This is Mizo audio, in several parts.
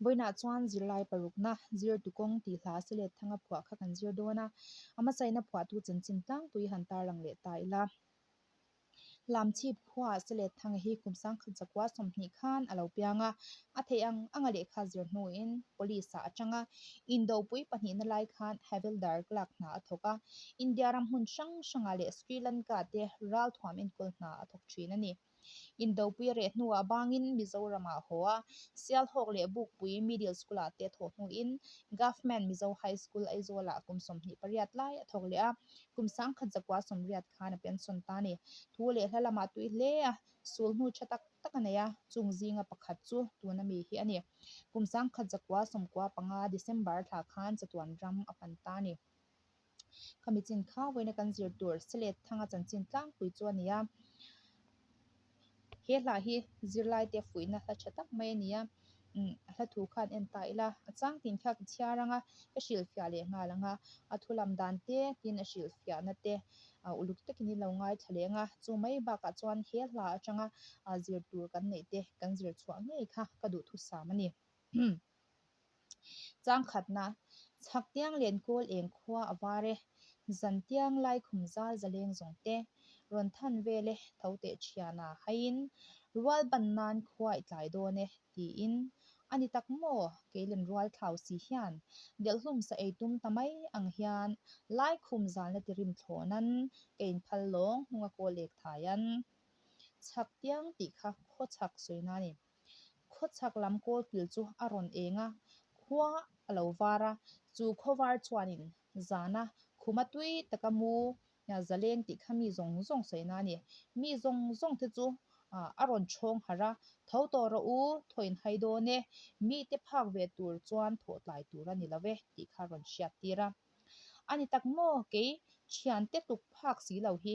Vawiinah chuan zirlai parukna zirtu kawng tih hla Silet Thanga phuah kha kan zir dawn a, a hmasaina phuahtu chanchin tlangpui han tarlang leh ta ila. Lamchhip khuaah Silet Thanga hi kum sangkhat zakua 20 khan a lo piang a, a theih ang anga lehkha zir hnuin Police-ah a tang a, Indopui pahnihna lai khan Havildar lak hna a thawk a, India ram hmun hrang hrangah leh Sri Lanka te ralthuam enkawl hna a thawk thin a ni. Indopui a reh hnuah bangin Mizoramah a haw a, Sialhawk leh Bukpui Middle School-ah te thawh hnuin Government Mizo High School Aizawlah kum 28 lai a thawk leh a, kum 1980 khan a pension ta a ni. Thu leh hla lamah tui hle a, sul hnu tha tak tak a nei a, chung zinga pakhat chu tuna mi hi a ni. Kum 1995 December thla khan chatuan ram a pan ta a ni. Khami chin kha vawiina kan zir tur Silet Thanga chanchin tlangpui chu a ni a. He hla hi zirlaite fuihna hla tha tak mai a ni a. Umm a hla thu khan en ta ila a chang tin kha ka chhiar ang a, ka hrilhfiah leh nghal ang a. A thu lam dan te tin a hrilhfiahna te uluk takin i lo ngaithla leh ang a. Chu mai bakah chuan he hla atanga zir tur kan neih te kan zir chhuah ngei kha ka duhthusam a ni. Changkhatna, Chhaktiang Lenkawl eng khua a var e, Zantiang laikhum zal zaleng zawng te, Rawn than vel e, tho teh thiana haiin, Rual ban nan khua i tlai dawn e, tiin, A ni tak maw, kei len rual thlau si hian, Delhhlum sa ei tum ta mai ang hian, Laikhum zalna ti rim thlawh nan, Ka inphal lawng hnunga kawl ek thaian. Chhaktiang tih kha khawchhak sawina a ni. Khawchhak lam kawlkil chu a rawn eng a, khua a lo var a, chu khawvar chuanin zana khuma tui taka mu zaleng tih kha mi zawng zawng sawina a ni. Mi zawng zawng te chu a rawn chhawng harh a, Tho tawh rawh u, thaw in hai dawn e, mite phak ve tur chuan thawh tlai tur a ni lo e tih kha a rawn hriat tir a. A ni tak maw? Kei thiante tluk phak si lo hi.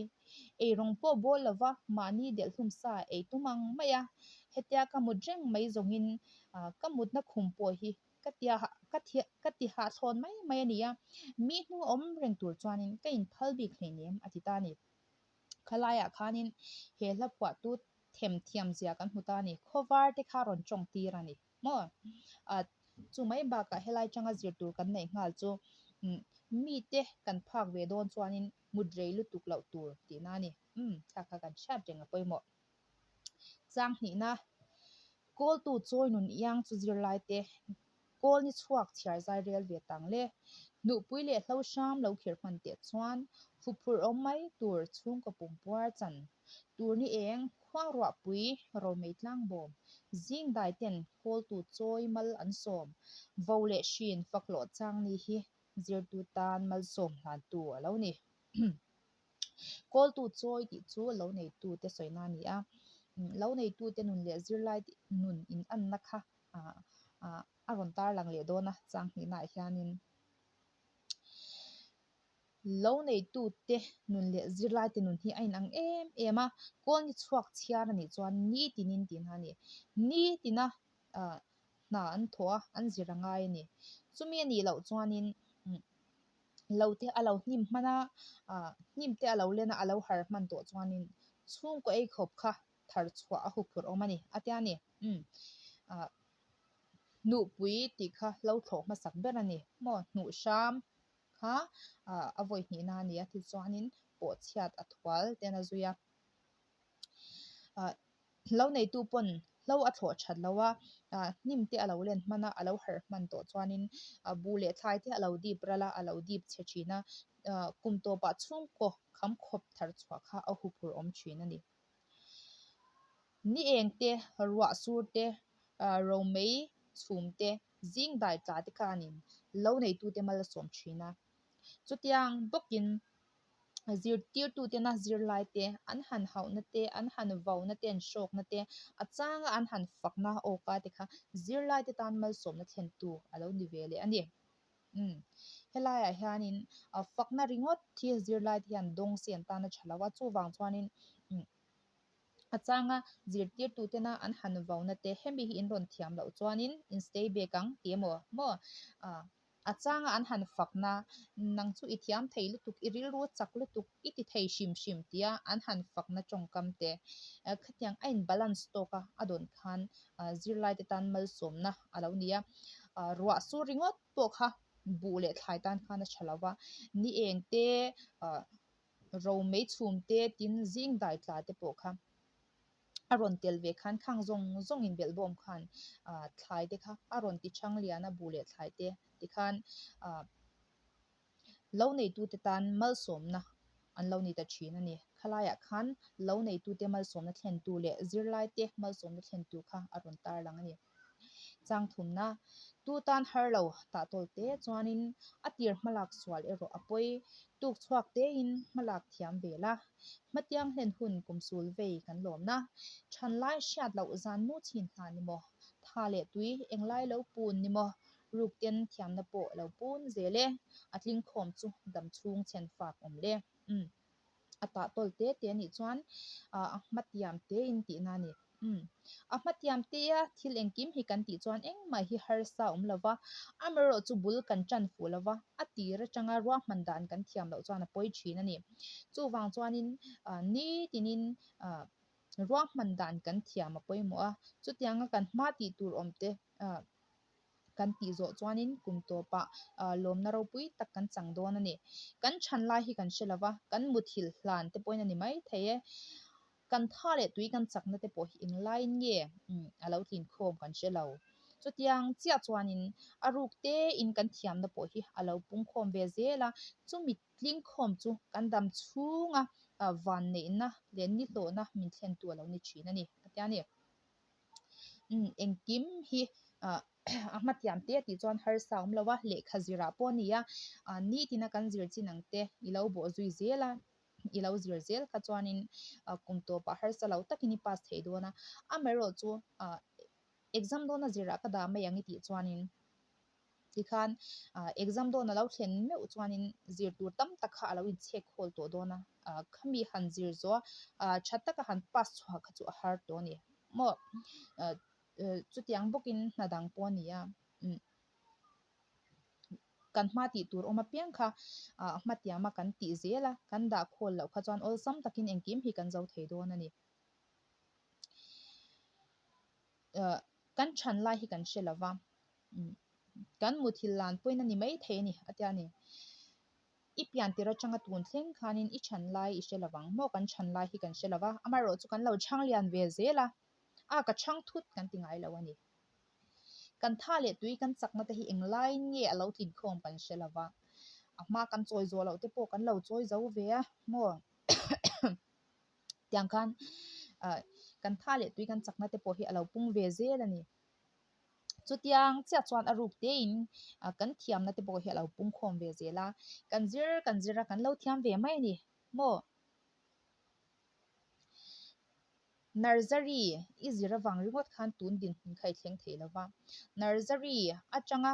Eirawng pawh bawl lova mahni delhhlum sa ei tum ang mai a. Hetia ka mut reng mai zawngin ka mutna khum pawh hi ka tia ka thia ka ti hahthlawn mai mai a ni a. Mi hnu awm reng tur chuanin ka inphal bik hleinem a ti ta a ni. Khalaiah khanin he hla phuahtu themthiam zia kan hmu ta a ni. Khawvar te kha rawn tawng tir a ni. Maw? Ah, chu mai bakah helai tanga zir tur kan neih nghal chu mite kan phak ve dawn chuanin mut rei lutuk loh tur tihna a ni. Umm, thla kha kan hriat reng a pawimawh. Chang hnihna, Kawltu chawi nun iang chu zirlai te Kawl ni chhuak chhiar zai rel ve tang le. Hnuhpui leh hlo hram lo khir hman teh chuan huphurh awm mai tur chhungkaw pumpuar chan tur ni eng khuang ruahpui romei tlang bawm zing dai ten kawltu chawi mal an sawm vo leh hrin fak hlawh chang ni hi zirtu tan malsawm hlantu a lo ni. Kawltu chawi tih chu lo neitute sawina a ni a, lo neitute nun leh zirlai nun inanna kha a rawn tarlang leh dawn a chang hnihnaah hianin lo neitute nun leh zirlaite nun hi a inang em em a, kawl ni chhuak chhiar a nih chuan nitinin tihna a ni. Nitina hna an thawh a, an zir a ngai a ni. Chumi a nih loh chuanin lo te a lo hnim hman a, hnim te a lo len a, a lo har hman tawh chuanin chhungkaw ei khawp kha thar chhuah a huphurh awm a ni a tia ni. Umm ah hnuhpui tih kha lo thlawh hmasak ber a ni maw hnuh hram kha ah a vawi hnihna a ni a tichuanin pawh chhiat a thual ten a zui a ah lo neitu pawn hlo a thlawh that lo a ah hnim te a lo len hman a a lo harh hman tawh chuanin ah buh leh thlai te a lo dip ral a a lo dip chhe thin a ah kum tawpah chhungkaw kham khawp thar chhuah kha a huphurh awm thin a ni. Ni eng te, ruah sur te, romei chhum te, zing dai tla te khanin lo neitute mal a sawm thin a. Chutiang bawkin zirtirtutena zirlai te an han hauhna te, an han vauna te, an hrawkna te, a changa an han fakna awka te kha zirlaite tan malsawmna thlentu a lo ni ve leh a ni. Umm helaiah hianin fakna ringawt hi zirlai te hian dawng se an tan a tha lo a chuvang chuanin umm a changa zirtirtu tena an han vauna te hemi hi in rawn thiam loh chuanin in stay back ang tih emaw maw ah. A changa an han fakna, Nang chu i thiam thei lutuk, i rilru chak lutuk, i ti thei hrim hrim tia an han fakna tawngkam te khatiang a in balance tawk a, a dawn khan zirlaite tan malsawmna a lo ni a. Ruah sur ringawt pawh kha buh leh thlai tan khan a tha lo va, ni eng te, romei chhum te, tin zing dai tla te pawh kha a rawn tel ve khan khang zawng zawng in belhbawm khan thlai te kha a rawn ti chang lian a buh leh thlai te tikhan lo neitute tan malsawmna an lo ni ta thin a ni. Khalaiah khan lo neitute malsawmna thlentu leh zirlaite malsawmna thlentu kha a rawn tarlang a ni. Chang thumna, Tu tan har lo tah tawl te chuanin a tir hmalak sual erawh a pawi tuk chhuak tein hmalak thiam ve la. Hmatiang hlen hun kum sul vei kan lawmna. Than lai hriat loh zan mu chhin hna ni maw? Tha leh tui englai lo pun ni maw? Ruk ten thiamna pawh lo pun zel e. A tling khawm chu dam chhung chhen fak awm le. Umm. A tah tawl te te anih chuan a hmatiam te in tihna a ni. Umm. A hmatiam te a thil engkim hi kan tih chuan engmah hi harsa a awm lo va, amaherawh chu bul kan tan fuh lo va, a tir atanga ruahman dan kan thiam loh chuan a pawi thin a ni. Chuvang chuanin nitinin ruahman dan kan thiam a pawimawh a, chutianga kan hma tih tur awm te kan tih zawh chuanin kum tawpah lawmna ropui tak kan chang dawn a ni. Kan chhan lai hi kan hre lo va, kan muthilh hlan te pawhin a ni mai thei e. Kan tha leh tui kan chakna te pawh hi englaiin nge a lo tlin khawm kan hre lo. Chutiang chiah chuanin a ruk tein kan thiamna pawh hi a lo pung khawm ve zel a, chumi tling khawm chu kan dam chhunga vanneihna leh nihlawhna min thlentu a lo ni thin a ni, a tia ni. Engkim hi a hmatiam te tih chuan harsa a awm lo a, lehkha zirah pawh a ni a, nitina kan zir chin ang te i lo bawh zui zel a, i lo zir zel kha chuanin kum tawpah harsa lo takin i pass thei dawn a, amaherawh chu exam dawna zirah ka dah mai ang i tih chuanin Tikhan exam dawn a lo thlen meuh chuanin zir tur tam tak kha a lo inchhek khawl tawh dawn a, khami han zir zawh a tha taka han pass chhuah kha chu a har tawh a ni maw. Chutiang bawkin hna dang pawh a ni a, kan hma tih tur awm apiang kha hmatiama kan tih zel a, kan dah khawl loh kha chuan awlsam takin engkim hi kan zo thei dawn a ni. Kan chhan lai hi kan hre lo va, kan muthilh lan pawhin a ni mai thei a ni a tia ni. I pian tir atanga tun thleng khanin i chhan lai i hre lo vang maw kan chhan lai hi kan hre lo va, amaherawh chu kan lo chhang lian ve zel a, a ka chhang thut kan ti ngai lo a ni. Kan tha leh tui kan chakna te hi englaiin nge a lo tlin khawm kan hre lo va, a hma kan chawi zawh loh te pawh kan lo chawi zo ve a maw. Tiang khan kan tha leh tui kan chakna te pawh hi a lo pung ve zel a ni. Chutiang chiah chuan a ruk tein kan thiamna te pawh hi a lo pung khawm ve zel a, kan zir kan zir a kan lo thiam ve mai a ni maw? Nursery i zir avang ringawt khan tun dinhmun kha i thleng thei lo va, nursery atanga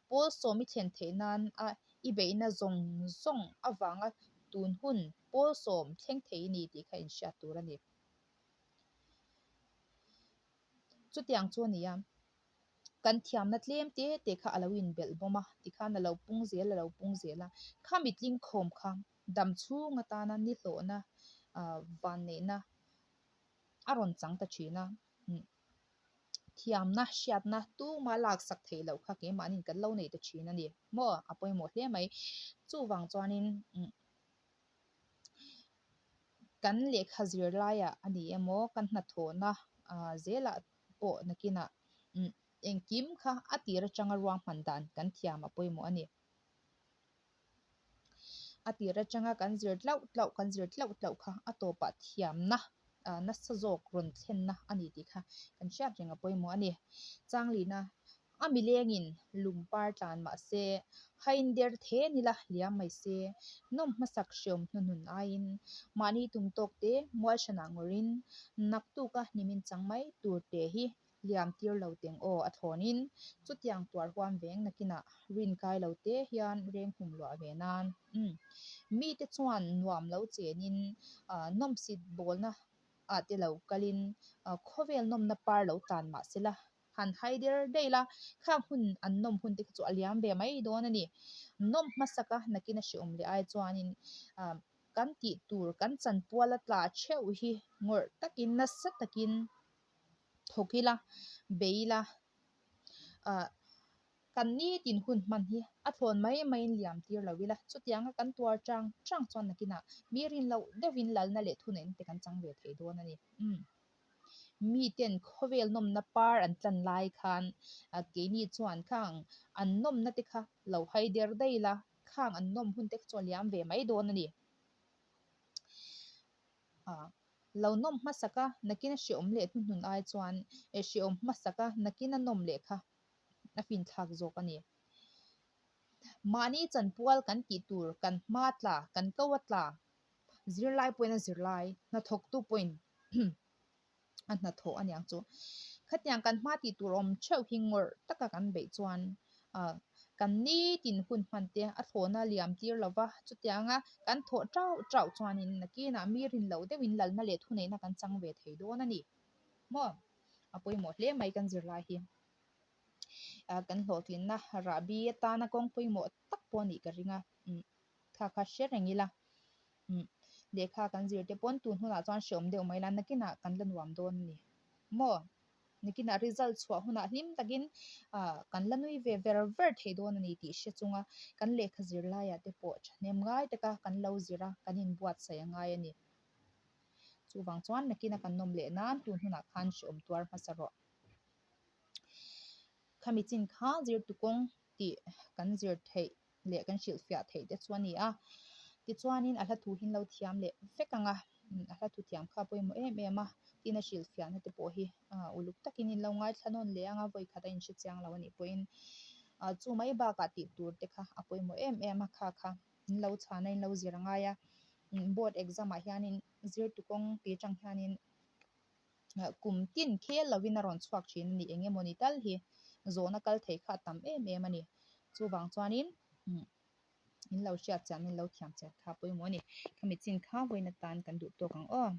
pawl sawm i thlen theih nan a i beihna zawng zawng avanga tun hun pawl sawm thleng thei i ni tih kha inhriat tur a ni. Chutiang chu a ni a, kan thiamna tlem te te kha a lo inbelh bawm a, tikhan a lo pung zel a lo pung zel a, khami tlingkhawm kha dam chhung atana nihlawhna vanneihna a rawn chang ta thin a, thiamna hriatna tuma laksak theih loh kha keimahniin kan lo nei ta thin a ni maw, a pawimawh hle mai. Chuvang chuanin. Kan lehkha zir laiah a ni emaw kan hnathawhna zelah pawh nakinah engkim kha a tir atanga ruahman dan kan thiam a pawimawh a ni. A tir atanga kan zir tlauh tlauh kan zir tlauh tlauh kha a tawpah thiamna nasa zawk rawn thlenna a ni tih kha kan hriat reng a pawimawh a ni. Changlina A milengin lung par tlan mah se, hain der the nila liam mai se, nawm hmasak hreawm hnuhnun aiin, mahni tum tawk te mual hranah ngawrin, naktuka hnimin chang mai tur te hi liam tir lo teng aw a thlawnin, chutiang tuar huam veng nakinah rin kai lo te hian reng hum luah ve nan. Umm. Mite chuan nuam lo chenin nawmsit bawlna ah te lo kalin khawvel nawmna par lo tlan mah se la. Han hai der daih la, khang hun an nawm hun te kha chu a liam ve mai dawn a ni. Nawm hmasak a nakin a hreawm leh ai chuanin kan tih tur kan chanpual a tla theuh hi ngawrh takin nasa takin thawk ila, bei ila. Kan nitin hun hman hi a thlawn mai maiin liam tir lo ila, chutianga kan tuar chang chang chuan nakinah mi rin loh deuhin lalna leh thuneihna te kan chang ve thei dawn a ni. Umm. Miten khawvel nawmna par an tlan lai khan keini chuan khang an nawmna te kha lo hai der daih ila, khang an nawm hun te kha chu a liam ve mai dawn a ni. Lo nawm hmasak a, nakin a hreawm leh hnuhnun ai chuan hreawm hmasak a, nakin a nawm leh kha a finthlak zawk a ni. Mahni chanpual kan tih tur kan hma tla, kan ko a tla, zirlai pawhin a zirlai, hnathawktu pawhin a hnathawh a niang chu. Khatiang kan hma tih tur awm theuh hi ngawrh taka kan beih chuan kan nitin hun hman te a thlawhna liam tir lo va, chutianga kan thawh tauh tauh chuanin nakinah mi rin loh deuhin lalna leh thuneihna kan chang ve thei dawn a ni. Maw? A pawimawh hle mai kan zirlai hi. Kan hlawhtlinna rahbi atana kawng pawimawh tak pawh a nih ka ring a, kha kha hre reng ila. Lehkha kan zir te pawn tun hunah chuan hreawm deuh mai la, nakinah kan la nuam dawn a ni. Maw? Nakinah result chhuah hunah hlim takin kan la nui ve ver ver thei dawn a ni tih hre chunga kan lehkha zir laiah te pawh thahnem ngai taka kan lo zir a, kan inbuatsaih a ngai a ni. Chuvang chuan nakina kan nawm leh nan tun hunah khan hreawm tuar hmasa rawh. Khami chin kha zirtu kawng tih kan zir theih leh kan hrilhfiah theih te chu a ni a. Tichuanin a hla thu hi an lo thiam leh vek ang a, a hla thu thiam kha a pawimawh em em a, tin a hrilhfiahna te pawh hi uluk takin in lo ngaithla nawn leh ang a, vawi khat a inhre chiang lo a nih pawhin chu mai bakah tih tur te kha a pawimawh em em a, kha kha in lo chhana in lo zir a ngai a, board exam ah hianin zirtu kawng tih atang hianin kum tin khel lovin a rawn chhuak thin a ni eng emawni tal hi zawhna kal thei kha a tam em em a ni chuvang chuanin in lo hriat chian in lo thiam chian kha a pawimawh a ni khami chin kha vawiin atan kan duh tawk ang aw.